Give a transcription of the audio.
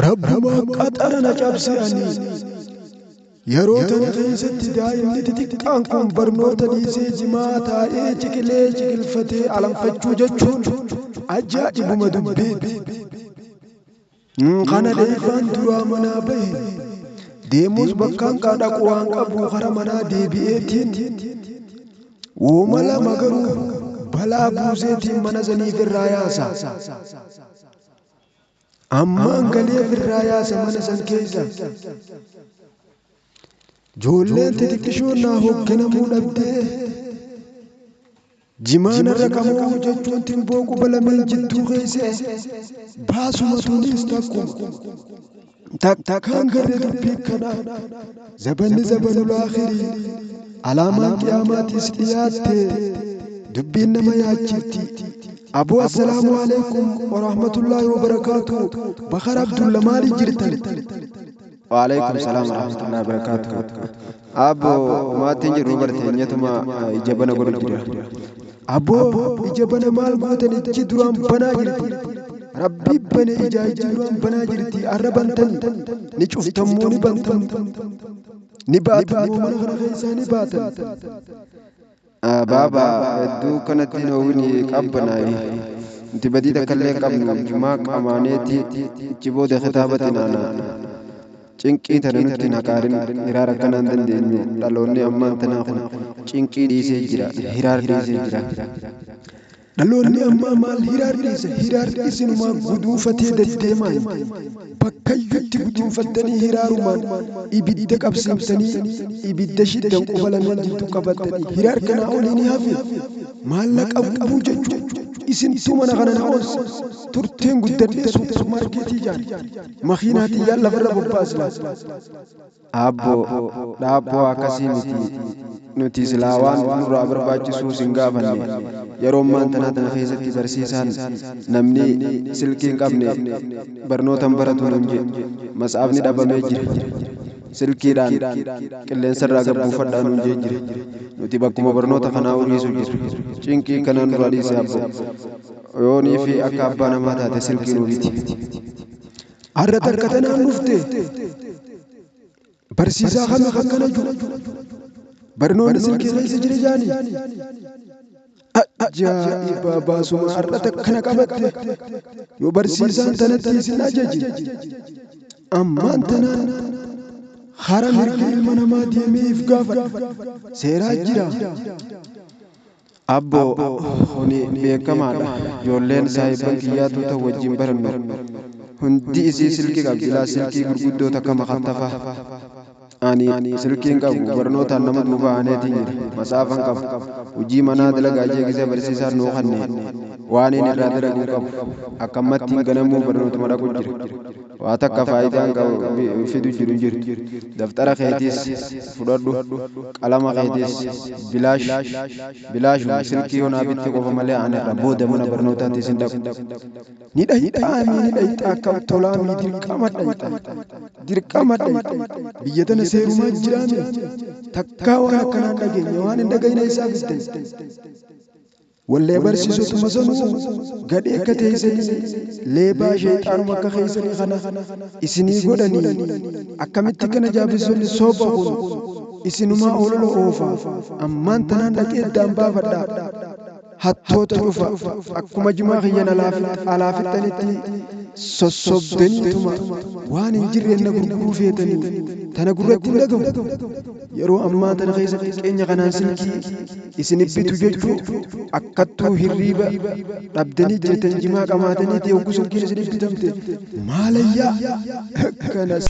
Rabbumaan qaxara na cabse ani. Yeroo tana keessatti daa'imni xixiqqaan kun barnoota dhiisee jimaa taa'ee ciqilee ciqilfatee alanfachuu jechuun ajaa'ibuma dubbiiti. Kana dheeyfaan duraa manaa bahe. Deemus bakkaan dhaqu waan qabu kara manaa deebi'eetiin wooma lama garuu balaa buuseetiin mana saniif irraa yaasa. Ammaan galeef irraa yaasa mana san keessa. Joolleen xixiqqishoon naa hoogganamuu dhabdee jimaan irra qabuu jechuun timboo quba lameen jidduu keessa baasuma tunis takkuma. Takkaan garee dubbii kanaa zabanni zabanul aakhirii alaamaan qiyaamaatis dhiyaatte dubbiin nama yaachifti. Aboo assalaamu alaikum warahmatullaahi wabarakaatu. Bakar Abdulla maali jirtan? Waalaikum salaam warahmatullahi wabarakaatu. Abbo maatiin jiru barteenyatuma ija bana godhu jira. Aboo ija bana maal gootan ijji duraan banaa jirti. Rabbii bane ijaa ijji duraan banaa jirti. Arra bantan ni cuftammoo ni bantan. Ni baatan moo mana kana keessaa ni baatan. Baaba hedduu kanatti hin oowwini qabbanaayi. Nuti badii takka illee hin qabnu jimaa qamaaneeti ichi booda kitaaba xinaana. Cinqii tana nutti hin haqaarin hiraar akkanaa hin dandeenyu. Dhaloonni ammaan tanaa kun cinqii dhiisee jira hiraar dhiisee jira. Dhaloonni ammaa maal hiraar dhiise? Hiraar isinumaa guduunfatee deddeemaan bakkayyutti guduunfattanii hiraarumaan ibidda qabsiiftanii ibidda shiddan quba lameen jidduu qabattanii hiraar kanaa olii ni hafe. Maallaqa qabuu jechuun isintuu mana kana na oolse. Turteen guddadhee suuparmaarkeetii ijaare. Makiinaa xiyyaan lafarra bobbaasla. Abbo dhaabboo akkasii miti. Nuti silaa waan nurraa barbaachisuu sin gaafanne. Yeroo ammaan tanaa tana keessatti barsiisaan namni silkii hin qabne barnoota hin baratu nuun jedhe. Matsaafni dhabamee jira. Silkiidhaan qilleensarraa gabbuufadhaa nuun jee jira. Nuti bakkuma barnoota kanaa uriisu jira. Cinqii kanaa nurraa dhiise abbo. Yoonii fi akka abbaa namaa taate silkii nuu biti. Har'a takka tanaan dhufte. Barsiisaa kami akkana jiru? Barnoonni silkii keessa jira jaanii? Ajaa'iba baasuma har'a takkana qabatte. Yoo barsiisaan tanatti isin ajaje. Ammaan tanaan hara mirga ilma namaa deemee if gaafadha. Seeraa jira. Abbo kuni beekamaadha. Ijoolleen saahibban kiyyaatu ta'u wajjin barannu. Hundi isii silkii qabdi laa silkii gurguddoo takka makattafa. Ani silkii hin qabu barnootaan nama duuba aaneetiin jira. Matsaafan qabu. Hojii manaa dalagaa jee gisee barsiisaan nuu kanne waan inni irraa dalagu hin qabu. Akkamattiin ganamuu barnootuma dhaqu jira. Waa takka faayidaan qabu fidu jiru hin jiru. Daftara keetiis fudhadhu qalama keetiis bilaash bilaashuma silkii yoo naa bitte qofa malee ani irra booda mana barnootaattis hin dhaqu. Ni dhayxaamii ni dhayxaa akkam tolaamii dirqama dhayxa. Dirqama dhayxa. Biyya tana seerumaa jiraame. Takkaa waan akkanaan dhageenye waan hin dhagayina isaa fiddan. Wallee barsiisotuma sanuu gadhee akka teessanii leebaa sheexaanuma akka keessanii kana isinii godhanii akkamitti kana jaabisonni sooba kun isinumaa olola oofa ammaan tanaan dhaqee iddaan baafadha. Hattoota dhufa akkuma jimaa kiyyan alaafittanitti sossobdaniituma waan hin jirreen na gurguruu feetanii tana gurratti hin dhagahu. Yeroo ammaa tana keessa xiqqeenya kanaan silkii isin bitu jechuu akkattuu hirriiba dhabdanii jirtan jimaa qamaataniiti yogguu silkiin isin bitamte maalayyaa kana.